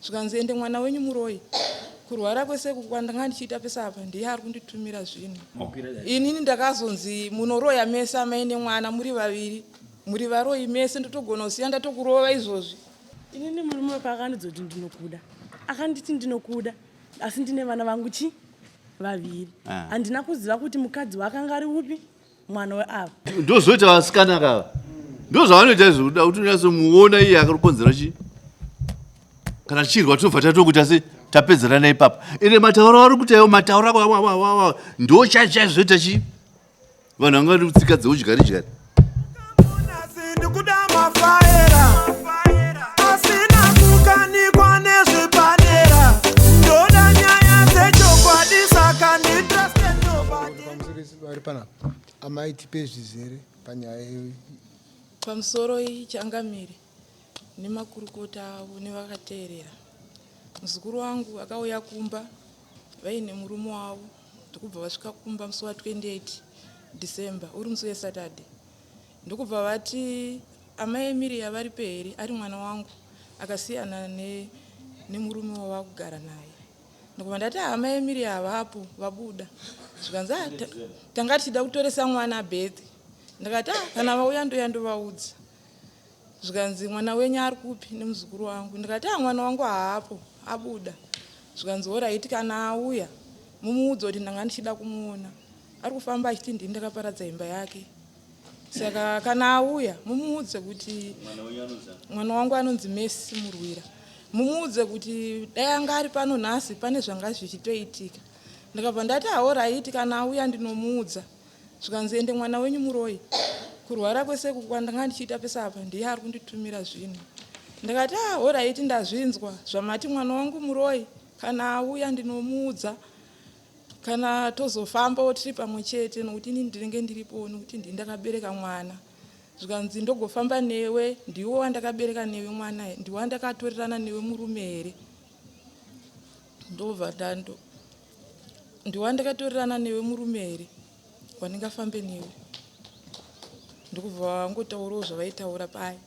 Zvikanzi ende mwana wenyu muroyi. Kurwara kwese kwandanga ndichiita pese apa ndiye ari kunditumira zvinhu. Inini ndakazonzi munoroya mese amai nemwana muri vaviri. Muri varoyi mese ndotogona kusiya ndatokurova izvozvi. Inini murume paakandidza kuti ndinokuda akanditi ndinokuda asi ndine vana vangu chi vaviri. Ah. Handina kuziva kuti mukadzi waakanga ari upi mwana weava. Ndozvoita vasikana kava. Ndozvavanoita izvo kuda kuti unyatsomuona iye akakonzera chi kana chirwa tobva tatokuita se tapedzerana ipapa. Ende matauro avari kuita iwo matauro ako wawawawa ndo chaizvoita chi vanhu vanga vari kutsika dzeudyari dyari. Vari panapa amai tipe zvizere panyaya iyi. Pamusoro changamire nemakurukota avo nevakateerera. Muzukuru wangu akauya kumba vaine murume wavo ndokubva vasvika kumba musi wa 28 December uri musi weSaturday ndokubva vati amai Emilia varipo here ari mwana wangu akasiyana nemurume wavakugara naye. Ndokubva ndati ah, amai Emilia havapo vabuda. Zvikanzi ah, tanga tichida kutoresa mwana birth. Ndikati ah, kana vauya ndouya ndovaudza. Zvikanzi mwana wenyu ari kupi nemuzukuru wangu. Ndikati ah, mwana wangu haapo abuda. Zvikanzi horaiti kana auya mumuudze kuti ndanga ndichida kumuona. Ari kufamba achiti ndini ndakaparadza imba yake. Saka kana auya mumuudze kuti mwana wangu anonzi Mercy Murwira. Mumuudze kuti dai anga ari pano nhasi pane zvanga zvichitoitika. Ndikabva ndati horaiti kana auya ndinomuudza. Zvikanzi ende mwana wenyu muroyi. Kurwara kwese kwandanga ndichiita pese apa ndiye ari kunditumira zvinhu. Ndikati ah horaiti ndazvinzwa zvamati mwana wangu muroyi kana auya ndinomuudza. Kana tozofambawo tiri pamwe chete nokuti ini ndinenge ndiripowo nokuti ndini ndakabereka mwana. Zvikanzi ndogofamba newe ndiwe wandakabereka newe mwana ndiwe wandakatorerana newe murume here? Ndobva ndando ndiwe wandakatorerana newe murume here wandingafambe newe? Ndokubva vangotaurawo zvavaitaura paya.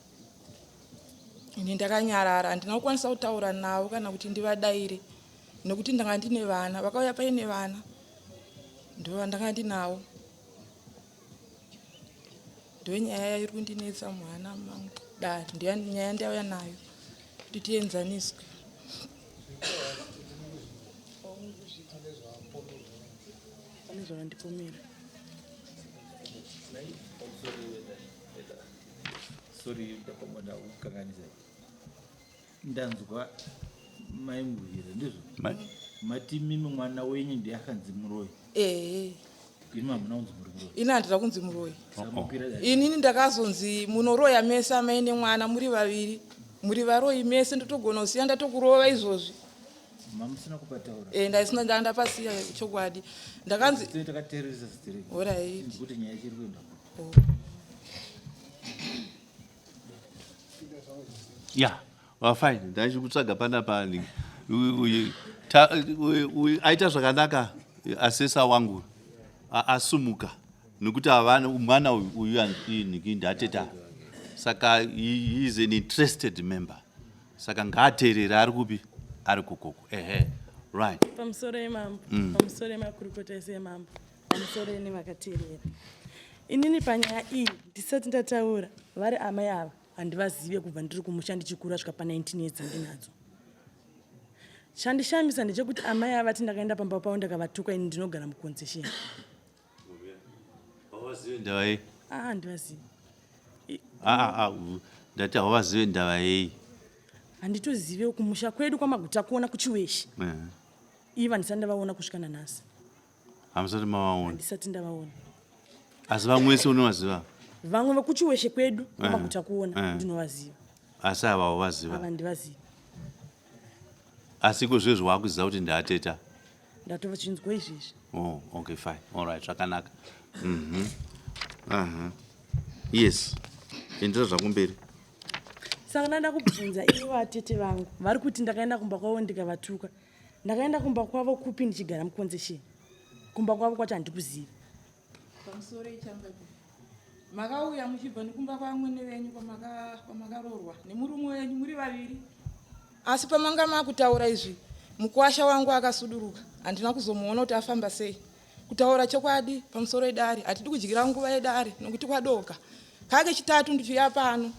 Ini ndakanyarara handina kukwanisa kutaura navo kana kuti ndivadaire. Nekuti ndanga ndine vana vakauya paine vana ndovandanga ndinawo ndonyaya iri kundinetsa muhana mangu dare ndiyo nyaya ndauya nayo kuti tienzaniswe. Pane zvavandipomera. Sorry, ndapamona kukanganisa. Ndanzwa mai Muvira ndizvo? Mati mimi mwana wenyu ndiye akanzi muroyi. Ehe. Imi hamuna kunzi muri muroyi. Ini handina kunzi muroyi. Inini ndakazonzi munoroya mese amai nemwana muri vaviri. Muri varoyi mese ndotogona kusiya ndatokurova izvozvi. Mamusina kupataura. Eh ndaisina ndapasiya chokwadi. Ndakanzi takateereresa sitireki. Alright. Kuti nyaya ichiri kuenda. Oh. Ya wafine ndachikutsvaga panapa aita zvakanaka asesa wangu asumuka nekuti havana mwana uyu uyu niki ndateta saka he is an interested member saka ngaateerere ari kupi ari kukoko ehe right pamusoro yemambo mm. pamusoro yemakurukota ese emambo Pamusoro ine vakateerera. Inini panyaya iyi ndisati ndataura vari amai ava handivazive kubva ndiri kumusha ndichikura svika pa 19 years dzandinadzo. Chandishamisa ndechekuti amai ava vati ndakaenda pamba pavo ndakavatuka ini ndinogara muconcession. Hauvazive ndava yei? Ah, handivazive. Ah, ah, ndati hauvazive ndava yei? Handitozive kumusha kwedu kwaMagutakuona kuChiweshe. Ivo handisati ndavaona kusvika nanhasi. Hamusati mavaona? Handisati ndavaona. Asi vamwe vese unovaziva? Vamwe vekuChiweshe kwedu kwaMagutakuona ndinovaziva. Asi ava hauvaziva? Ava handivazivi. Asi iko zvezvo wakuziva kuti ndaateta? Ndatovachinzwa izvezvi. Oh, okay fine. All right, zvakanaka. Mhm. Aha. Yes. Endera zvako mberi. Saka ndada kubvunza ivo vatete vangu vari kuti ndakaenda kumba kwavo ndikavatuka. Ndakaenda kumba kwavo kupi ndichigara muconcession? Kumba kwavo kwacho handikuzivi. Pamusoro ichangapi. Makauya muchibva nekumba kwamwene venyu kwamakaroorwa nemurume wenyu muri vaviri. Asi pamanga makutaura izvi mukuwasha wangu akasuduruka handina kuzomuona kuti afamba sei. Kutaura chokwadi pamusoro edare hatidi kudyira nguva yedare nokuti kwadoka. Kake chitatu ndichiuya pano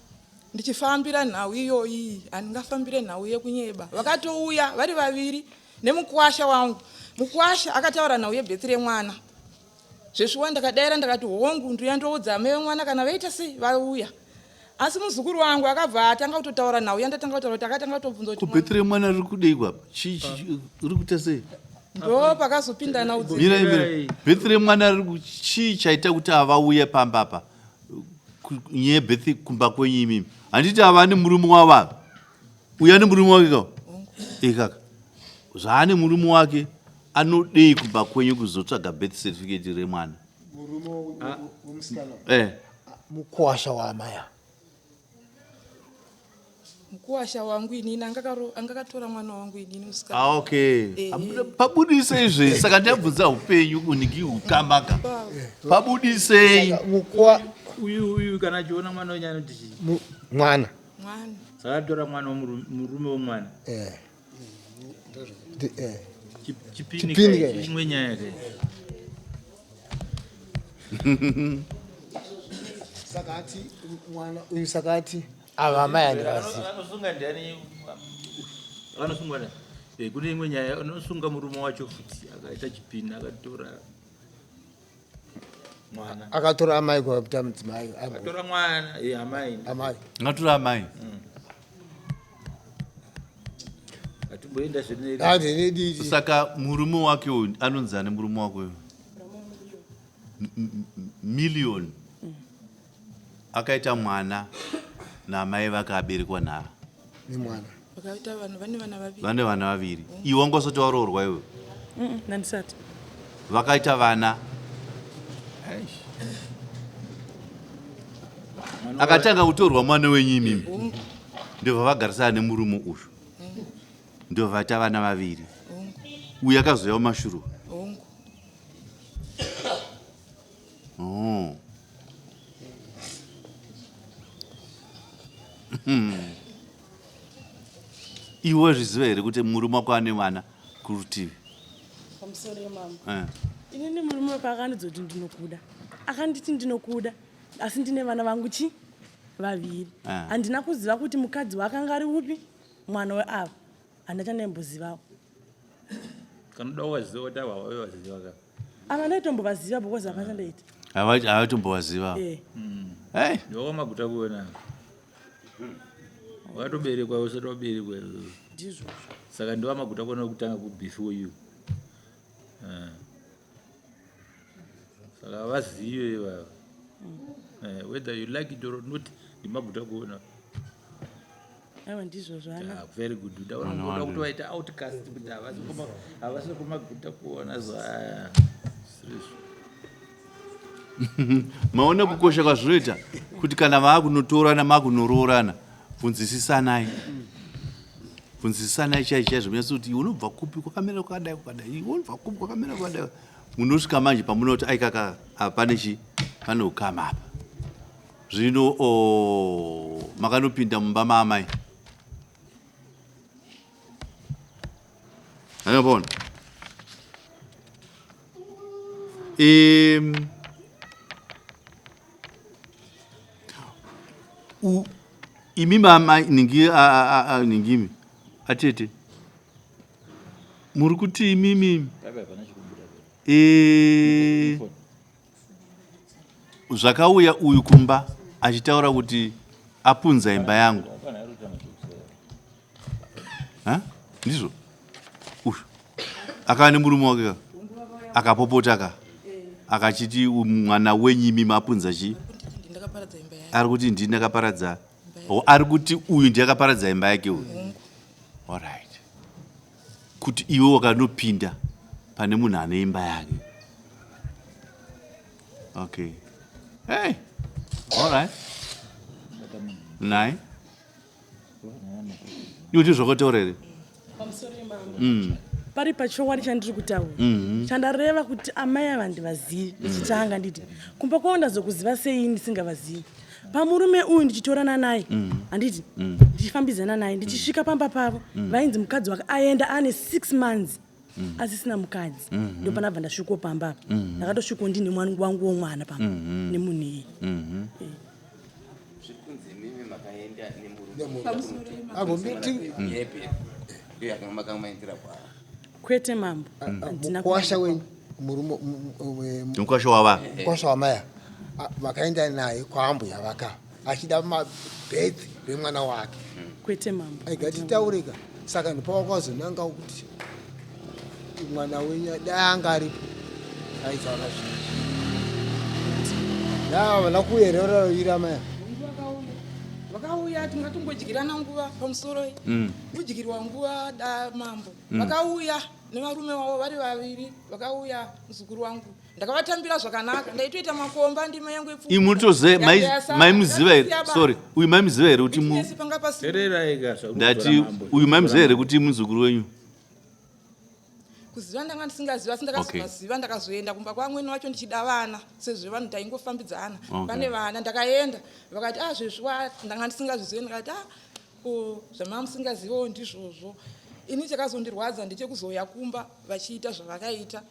ndichifambira nhau iyoyi handingafambire nhau yekunyeba. Vakatouya vari vaviri nemukuwasha wangu. Mukuwasha akataura nhau yebhetsi remwana. Zveshuwa ndakadaira ndakati hongu nduya ndoudza amai vemwana kana vaita sei vauya. Asi muzukuru wangu akabva atanga kutotaura nhau yandatanga kutaura kuti akatanga kutobvunza kuti Kubhetsi remwana riri kudei kwapa? Chii chii riri kuita sei? Ndo pakazopinda nhau dze. Mirai mirai. Bhetsi remwana riri chii chaita kuti avauye pamba apa? Nyaya yebhetsi kumba kwenyu imimi. Handiti ava ane murume wavo ava? Uyu ane murume wake ka? Ikaka. Zvaane murume wake anodei kumba kwenyu kuzotsvaga birth certificate remwana? Murume wemusikana. Eh. Mukuwasha waamai ava. Mukuwasha wangu inini angakatora mwana wangu inini musikana. Ah, okay. Eh. Pabudisei zve saka ndabvunza upenyu uniki ukamaka. Pabudisei. Mukwa uyu uyu kana achiona mwana wenyu anoti chii? Mwana. Mwana. Saka atora mwana wemurume wemwana. Eh. Eh. Chipini kai imwe nyaya kai. Saka ati mwana uyu saka ati ava amai handivazivi. Anosunga ndiani? Anosungwa ndani? Eh, kune imwe nyaya anosunga murume wacho futi akaita chipini akatora mwana. Akatora amai kwakuita mudzimai. Akatora mwana, eh amai. Amai. Akatora amai. Atimboenda zveneri. Handinendi. Saka murume wake uyu anonzi ani murume wake uyu? Million. Akaita mwana naamai vake aberekwa nava. Nemwana. Vakaita vanhu vane vana vaviri. Vane vana vaviri. Iwe wanga usati waroorwa iwe? Ndandisati. Vakaita vana. Akatanga kutorwa mwana wenyu imimi. Ndobva vagarisana nemurume uyu. Ndobva vaita vana vaviri. Uyu akazouya mumashure. Oh. Iwe wazviziva here kuti murume wako ane vana kurutivi? Pamusoro yemama. Eh. Inini murume wako akandiudza kuti ndinokuda. Akanditi ndinokuda asi ndine vana vangu chi vaviri. Eh. Handina kuziva kuti mukadzi waakanga ari upi mwana weava. Handina chandaimbozivawo. Kana uda kuvaziva kuti ava waivaziva ka. Ava ndaitombovaziva because hapana chandaita. Havaitombovaziva. Eh. Hey. Ndiwakamaguta kuona. Wakatoberekwa usati waberekwa. Ndizvozvo. Saka ndiwamaguta kuona kutanga ku before you. Saka vazive ivava. Whether you like it or not, ndimaguta kuona. Aiwa ndizvozvo ana. Ah, very good. Ndaona kuti waita outcast kuti havasi kumaguta kuona zva. Serious. Maona kukosha kwazvinoita kuti kana maakunotorana maakunoroorana bvunzisisanai. Bvunzisisanai chai chaizvo munyatso kuti iwe unobva kupi kwakamira kwakadai kwakadai iwe unobva kupi kwakamira kwakadai. Munosvika manje pamunoti aikaka apa pane chi pane ukama apa. Zvino oh, makanopinda mumba maamai. Anopona. Imi mama ningi ningimi atete muri kuti imimi zvakauya uyu kumba achitaura kuti apunza imba yangu. Ha? Ndizvo? Uyu akava nemurume wake ka akapopota ka akachiti mwana wenyu imi mapunza chi ari kuti ndini ndakaparadza ari kuti uyu ndiye akaparadza imba yake uyu. Alright. Kuti iwe wakanopinda pane munhu ane imba yake. Okay. Hey. Alright. Nai. Iwe ndizvo zvakataura here? Pamusoro yemambo. Pari pachokwadi chandiri kutaura. Chandareva kuti amai ava handivazivi. Ndichitanga nditi kumba kwavo ndazokuziva sei ndisingavazivi. Pamurume uyu ndichitorana naye, handiti? Ndichifambidzana naye, ndichisvika pamba pavo, vainzi mukadzi wake aenda ane 6 months asisina mukadzi. Ndopanabva ndasvikawo pamba apa. Ndakatosvikawo ndine mwana wangu womwana pamba nemunhu iye. Zviri kunzi imimi makaenda nemurume Apo yepe ndiyo yakamaendera kwa Kwete, mambo, handina. Mukwasha wenyu, murume Mukwasha wava mukwasha wamaya, vakaenda naye kwaambuya vaka achida mabirth remwana wake. Kwete, mambo. Aiga titaurika. Saka ndipawakazonanga kuti mwana wenyu dai anga aripo aitaura zvinhu yavana kuyerera maya. Vakauya, tingatombodyirana nguva pamusoro, kudyirwa nguva da mambo. Vakauya nevarume vavo vari vaviri, vakauya. Muzukuru wangu ndakavatambira zvakanaka, ndaitoita makomba, ndima yangu. Imutoze maimuziva here? Sorry, uyu maimuziva here kuti Panga pasina. Teererai ka zvauri Ndati kutora mambo. uyu maimuziva here kuti muzukuru wenyu? Kuziva ndanga ndisingaziva, asi ndakazovaziva ndakazoenda kumba kwamwene wacho ndichida vana, sezvo vanhu taingofambidzana. Pane vana ndakaenda, vakati, "A, zvezviwa ndanga ndisingazvizivi." Ndakati, "A, ko zvamava musingaziviwo ndizvozvo." Ini chakazondirwadza ndechekuzouya kumba vachiita zvavakaita.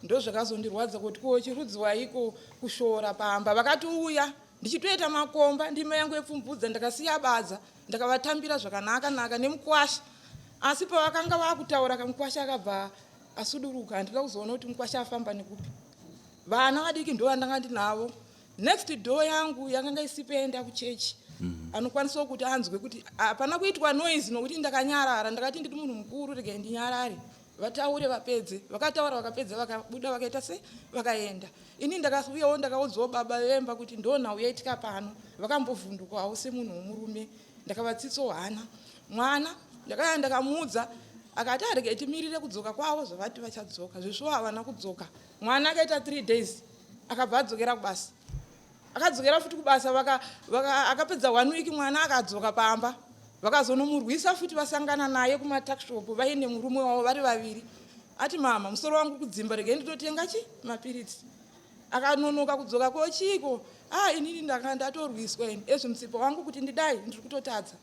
Ndo zvakazondirwadza kuti ko chirudzi waiko kushora pamba. Vakatiuya ndichitoita makomba, ndima yangu yepfumvudza, ndakasiya badza, ndakavatambira zvakanaka naka nemukwasha. Asi pavakanga vakutaura, kamukwasha akabva asuduruka. Handida kuzoona kuti mukwasha afamba nekupi. Vana vadiki ndo vandanga ndinavo. Next door yangu yakanga isipoenda kuchechi. Anokwanisawo kuti anzwe kuti hapana kuitwa noise, nokuti ndakanyarara. Ndakati ndiri munhu mukuru, regai ndinyarare, vataure vapedze. Vakataura vakapedza, vakabuda, vakaita se vakaenda. Ini ndakauyawo, ndakaudzawo baba vemba kuti ndo nhau yaitika pano. Vakambovhundukawo semunhu womurume. Ndakavatsitsawo hana. Mwana ndakaya ndakamuudza, akati aregai timirire kudzoka kwavo, zvavati vachadzoka. Zvisvo havana kudzoka. Mwana akaita 3 days, akabva adzokera kubasa. Akadzokera futi kubasa, akapedza one week, mwana akadzoka pamba. Vakazonomurwisa futi, vasangana naye kumatuckshop vaine murume wavo vari vaviri. Ati, "Mama, musoro wangu kudzimba, regai nditotenga chi mapiritsi." Akanonoka kudzoka. Kochiko? "A, inini ndanga ndatorwiswa ini ezvi, mutsipa wangu kuti ndidai ndiri kutotadza."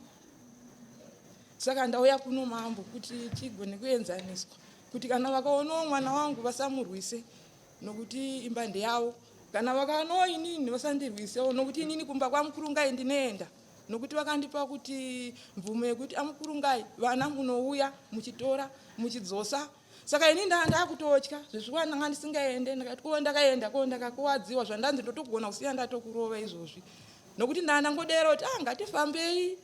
Saka ndauya kuno, mambo, kuti tigone kuenzaniswa, kuti kana vakaonawo mwana wangu vasamurwise, nokuti imba ndeyavo. Kana vakaonawo inini vasandirwisewo, nokuti inini kumba kwamukurungai ndinoenda, nokuti vakandipa kuti mvumo yekuti amukurungai vana munouya muchitora muchidzosa. Saka ini ndaa ndakutotya zvezviwa, ndanga ndisingaende. Ndakati ko ndakaenda ko ndakakuwadziwa zvandanzi ndotogona kusiya ndatokurova izvozvi, nokuti ndaa ndangodera kuti, "Ah, ngatifambei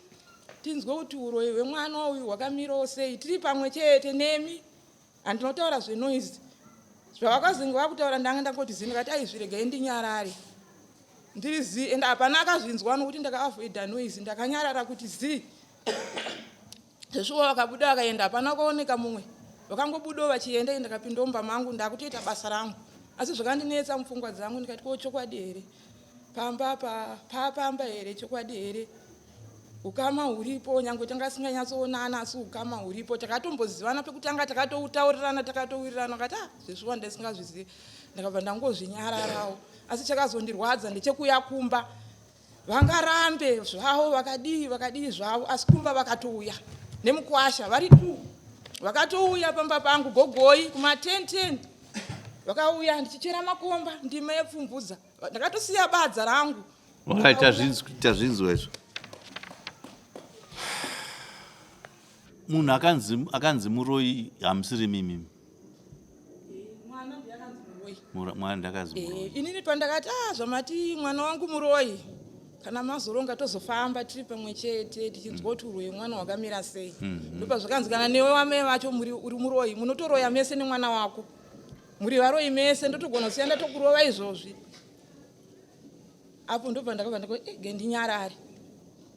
tinzwe kuti uroyi hwemwana uyu hwakamirawo sei, tiri pamwe chete nemi." Handinotaura zvenoise zvavakazenge vakutaura, ndanga ndangoti zii. Ndakati aizviregai ndinyarare, ndiri zii, ende hapana akazvinzwa nokuti ndakaavoida noise. Ndakanyarara kuti zii. Zveshuwa vakabuda vakaenda, hapana kuoneka mumwe. Vakangobudawo vachienda, ndakapinda mumba mangu, ndakutoita basa rangu. Asi zvakandinetsa mupfungwa dzangu, ndikati ko chokwadi here pamba papamba here, chokwadi here ukama huripo? Nyange tanga singanyatsoonana, asi ukama huripo. Takatombozivana pekutanga, takatotaurirana, takatowirirana. Kati, "Ah, zveshuwa ndisingazvizivi." Ndakabva ndangozvinyararawo. Asi chakazondirwadza ndechekuya kumba. Vangarambe zvavo, vakadii vakadii zvavo, asi kumba vakatouya nemukwasha vari tu. Vakatouya pamba pangu gogoi kuma 10 10 vakauya, ndichichera makomba, ndima yepfumvudza. Ndakatosiya badza rangu. Alright, tazvinzwa izvo. Munhu akanzi muroyi hamusiri mimimi? Mwana ndiye akanzi muroyi. Mwana ndakazi muroyi. Inini pandakati, "Ah, zvamati mwana wangu muroyi, kana mazoronga tozofamba tiri pamwe chete tichinzwa kuti uroyi mwana wakamira sei." Ndopa zvakanzi, "Kana newe wamai vacho uri muroyi, munotoroya mese nemwana wako, muri varoyi mese, ndotogona kusiya ndatokurova izvozvi." Apo ndobva ndakabva ndakati, "Eh, gendinyarare."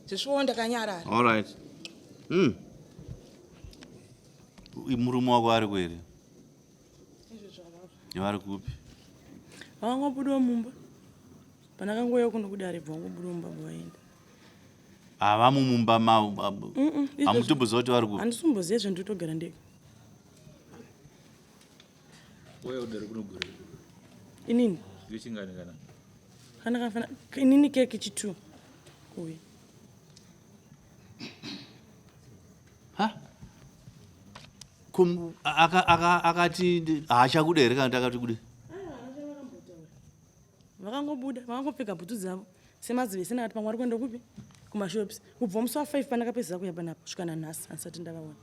Zvisvowo ndakanyarara. Alright. Murume wako ari kuhere? Vari kupi? Vakangobudawo mumba pandakangouya kuno kudare, bva vangobudawo mumba, bva vaenda. Havamo mumba mavo? Izvozvo- Hamutomboziva kuti vari kupi? Handisumboziva zve, ndotogara ndega. Uya kudare kunogore Inini yechingani kana? Kana kafana inini keke chi2. kuuya. Ha? Kum, aka, aka, akati haachakuda here kana kuti akati kude? Vakangobuda, vakangopfeka bhutsu dzavo semazuva ese ndakati pamwe vari kuenda kupi? Kumashops. Kubva musi wa 5 pandakapedzisa kuuya panapa kusvika nanhasi handisati ndavaona.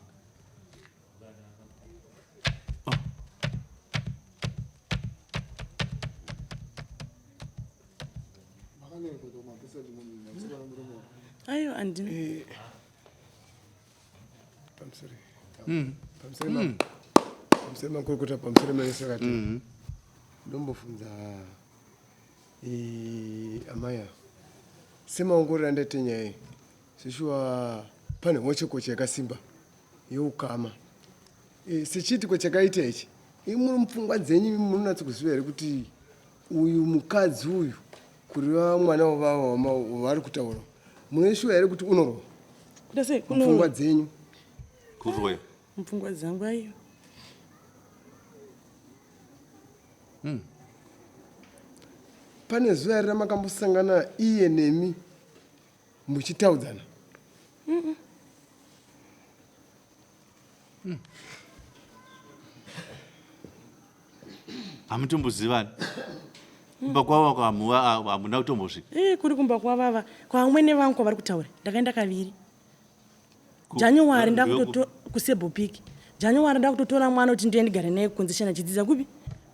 Ayo andina. Eh, pamusoro. Pamusoro. Pamusoro makurukota pamusoro maisakati. Ndombofunza eh, amai ava. Semaongorero andaita nyaya iyi, seshuwa pane hochekoche yakasimba yeukama. Eh, sechiitiko chakaita ichi, imwe mupfungwa dzenyu munonatsa kuziva here kuti uyu mukadzi uyu kureva mwana wavava wavari kutaura munoishuwa here kuti unorova Kuita sei? mupfungwa dzenyu Kuroya. Mupfungwa dzangu aiwa. Pane zuva here ramakambosangana iye nemi muchitaudzana? Hamutombozivani. Kumba kwavo hamuna kutombosvika. Eh, kuri kumba kwavava kwamwene vangu kwavari kutaura ndakaenda kaviri. January ndakutoto kuSable Peak. January ndakutotora mwana kuti ndiye ndigare naye kuconcession achidzidza kupi?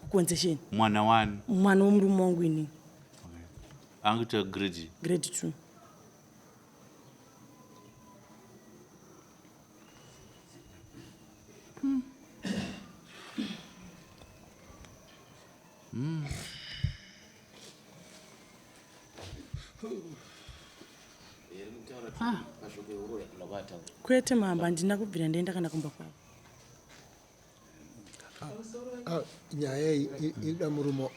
Kuconcession. Mwana wani? Mwana wemurume wangu inini. Okay. Anguita grade? Grade 2. Kwete mambo, handina kubvira ndaenda kana kumba kwavo. Ah, nyaya iyi inoda murume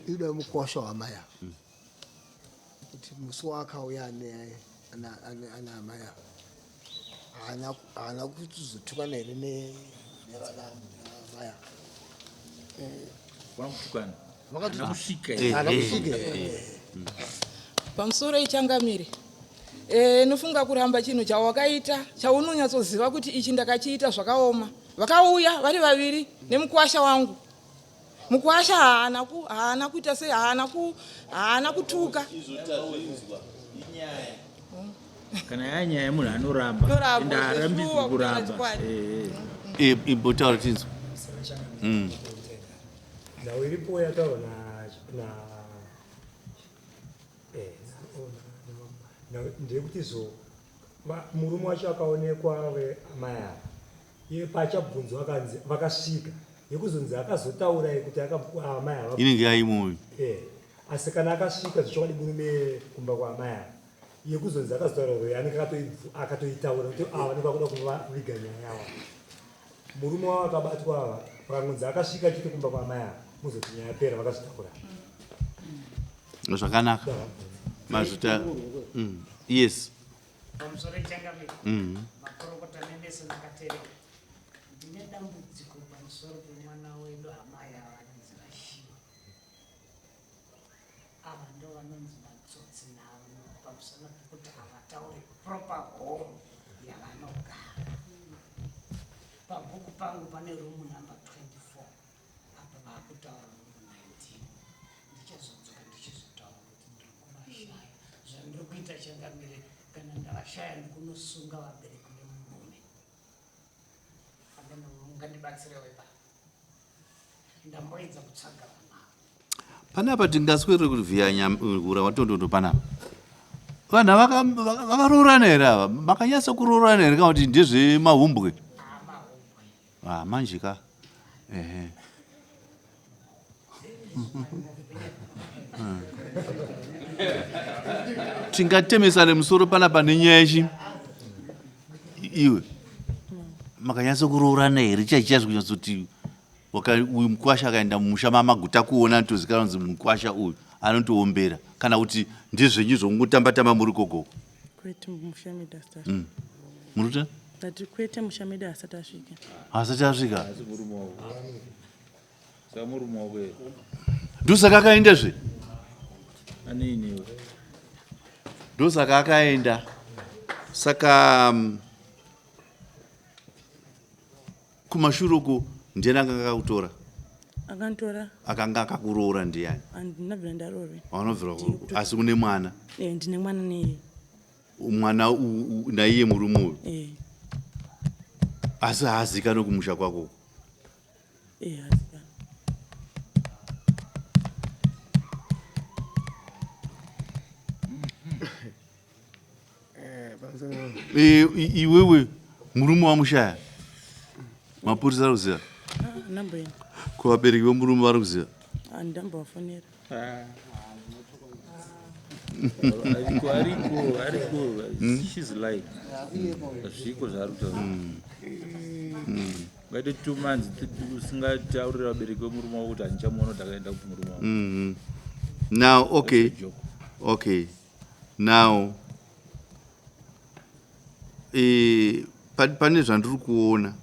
inoda mukwasha wamai ava kuti musi waakauya ana amai ava haana kuzotukana here nevana amai ava. Vanokutukana. Vakati- Kusvika. Haana kusvika. Pamusoro ichangamire. Eh, nofunga kuramba chinhu chawakaita chaunonyatsoziva kuti ichi ndakachiita zvakaoma. Vakauya vari vaviri nemukwasha wangu. Mukwasha haana ku haana kuita sei haana ku haana kutuka. Kana yanyaya munhu anoramba. Anoramba, Ende haarambidzwi zveshuwa kutaura kuramba. chokwadi. Eh, eh. Imbotaura tinzwe. Nhau iripo yataurwa na eh, ndeyekuti zo murume wacho akaonekwa amai ava iye paachabvunzwa akanzi vakasvika yekuzonzi akazotaura kuti amai ava Inenge yaimoyo. Eh, asi kana akasvika zvechokwadi murume kumba kwaamai ava yekuzonzi akazotaura kuti anenge akatoitaura kuti ava vanenge vakuda kuviga nyaya yavo. Murume wavo akabatwa ava vakangonzi akasvika chete kumba kwaamai ava muzoti nyaya yapera vakazvitaura. Zvakanaka. Mazvita. Yes. Pamusoro changamire, makorokota nemese makateerera. Ndine dambudziko pamusoro pemwana wedu amai ava vanonzi vaShiwa. Ava ndo vanonzi matsotsi navo pamusana pekuti havatauri proper home yavanogara. Pabhuku pangu pane room number 24 apa vakutaura room 19. Ndichazodzoka ndichizotaura kuti ndiri kuvashaya. Zvandiri kuita changamire kana ndavashaya ndikunosunga vabereki vemurume. Ameno mungandibatsirewo ipapo. Ndamboedza kutsvaga vanhu ava. Panapa tingaswere kuvhiya hura watondondo panapa. Vanhu vakaroorana here ava? Makanyatsa kuroorana here kana kuti ndezvemahumbwe? Ah, manje ka. Ehe. Tingatemesane musoro panapa nenyaya yechi iwe. Makanyatsa kuroorana here chaichaizvo kunyatsoti uyu mukwasha akaenda mumusha mamaguta kuona anotozikanwa kunzi mukwasha uyu anotoombera kana kuti ndezvenyu zvokungotamba tamba muri kogoko? Kwete musha medu asati asvika. Muruta? Ndati kwete musha medu asati asvika. Asati asvika. Asi murume wako. Saka murume wako here? Ndosaka akaendazve. Anei newe? Ndosaka akaenda. Saka kumashure uko ndiani akanga akakutora? Akanditora. Akanga akakuroora ndiani? Handina bvira ndaroorwe. Haunabvira kuroorwa. Asi une mwana? Eh, ndine mwana neiye. Mwana naiye murume uyu? Eh. Asi haazikanwe kumusha kwako uko? Eh, haazikanwe. Eh, iwewe murume wamushaya mapurisa ari kuziva? Ndamboenda. Ko vabereki vemurume vari kuziva? Ndambovafonera. Ariko, ariko, ariko. She's lying. Hazviko zvaari kutaura. Ngaite 2 months usingataurira vabereki vemurume wako kuti handichamuona kuti akaenda kupi murume wako. Now, okay. That's a joke. Okay. Now, pane zvandiri kuona.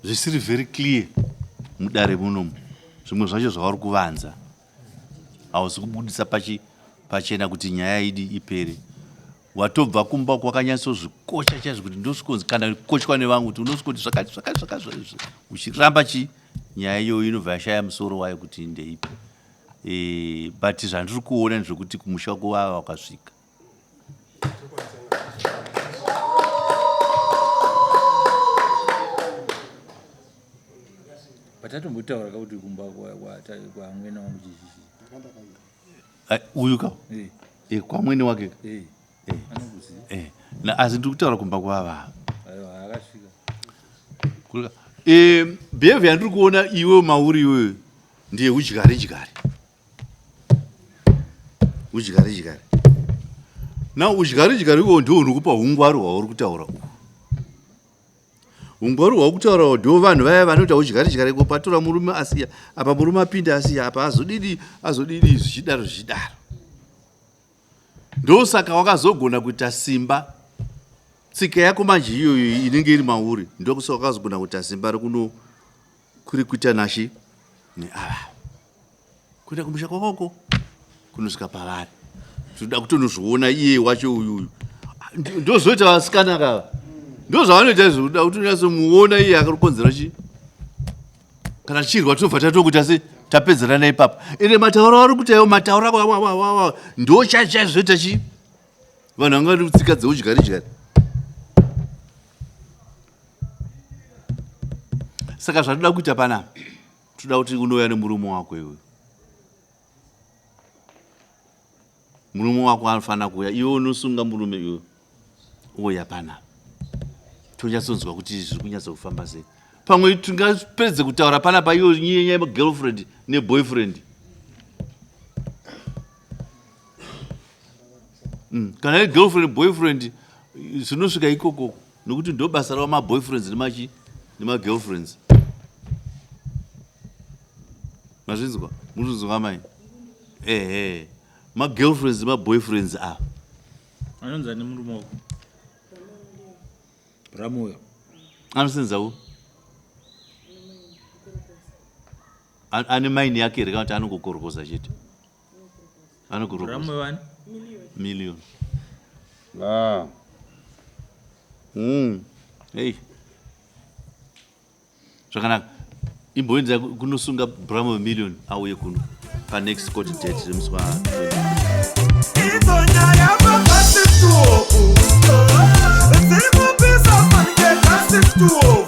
Zvisiri very clear mudare munomu. Zvimwe zvacho zvavari kuvanza. Hausi kubudisa pachena kuti nyaya idi ipere. Watobva kumba kwakanyatsozvikocha chaizvo kuti ndosvikonzi kana kukochwa nevamwe kuti unosvikoti zvakati, zvakati, zvakati, zvakati, uchiramba chi nyaya iyoyo inobva yashaya musoro wayo kuti ndeipi. But zvandiri kuona ndezvekuti kumusha kwavava wakasvika. Patatombotaura ka kuti kumba kwamwene wangu chichichi. Uyu ka? Kwamwene wake ka? Anokuziva. Na, asi ndiri kutaura kumba kwavava. Aiwa, akasvika. Kurika. Behavior yandiri kuona iwe mauri iwewe ndiye udyari dyari. Udyari dyari. Na udyari dyari iwo ndiwo unokupa hungwaru hwauri kutaura uhu. Hungwaru hwauri kutaura uhu ndiwo vanhu vaya vanoita udyari dyari ko patora murume asiya, apa murume apinda asiya, apa azodidi, azodidi zvichidaro zvichidaro. Ndosaka wakazogona kuita simba. Tsika yako manje iyoyo inenge iri mauri, ndokusaka wakazogona kuita simba rekuno kuri kuita nashi neava. Kuenda kumusha kwakoko kunosvika pavari. Tinoda kutonozviona iye wacho uyu uyu. Ndozoita vasikana kava. Ndozvavanoita izvo, kuda kuti unyatsomuona iye akakonzera chi. Kana chirwa tobva tatokuita se tapedzerana ipapa. Ende matauro avari kuita iwo matauro ako wa, wa, wa, wa, ndo chazoita chi. Vanhu vanga vari kutsika dzeudyari dyari. Saka zvatoda kuita panapa, toda kuti unouya nemurume wako iwe. Murume wako anofanira kuuya, iwe unosunga murume iwe. Ouya panapa. Tonyatsonzwa kuti zviri kunyatsokufamba sei. Pamwe tingapedze kutaura panapa iwe nyaya yegirlfriend neboyfriend. Kana iri girlfriend boyfriend zvinosvika ikoko nokuti ndo basa rava maboyfriends nemachi nemagirlfriends. Mazvinzwa? Muzvinzwa mai? Ehe. Magirlfriends nemaboyfriends ava. Anonzi ani murume wako? Ramoyo. Anosenzawo? Ane maini yake here kana kuti anongokorokoza chete? Anokorokoza. Ramoyo ani? Million. Hey. Zvakanaka. Imboenda kunosunga Brahma Million auye kuno pa next court date remusi wa 20.